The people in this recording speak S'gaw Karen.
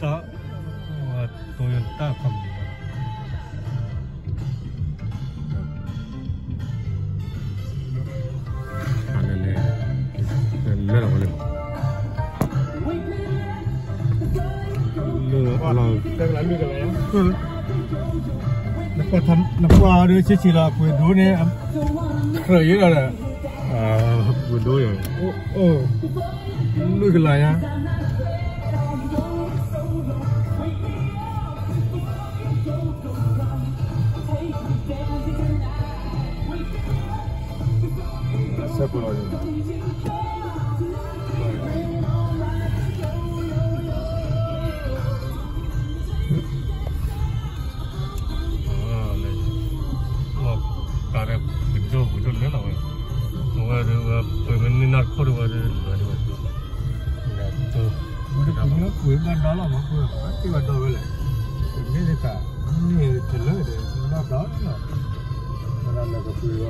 တၢ်, တိၢ်ယတၢ်ခီမံၤ, လဲၤလီၤဝဲလၢ လၢအလီၢ်, နကွၢ်ဒီးဆံးဆံးလီၤ ပှ့ၤဒိၣ်န့ၣ်, ကြၢးယဲဒီး, ပှ့ၤဒိၣ်ယဲ, မုၢ်ကလၤညါ အဆၢဖိလီၤန့ၣ်, လီၤကးဒီး ပှ့ၤဒိၣ်ပှ့ၤဒိၣ်လၢလီၤဝဲ, အဝဲဒီးဝဲပှ့ၤမ့ၢ်န့ၢ်နီၢ်တခိၣ်ဒီးဝဲဒီး လီၤဒ်ဝဲ, ပှ့ၤဘၣ်ဒီလီၤမး ပှ့ၤဘၣ်ဒီဝဲလဲၣ်, ပမ့ၢ်တကး, မ့ၢ်တလၢဒီး ဘၣ်ဒီလီၤ, လၢကပှ့ၤ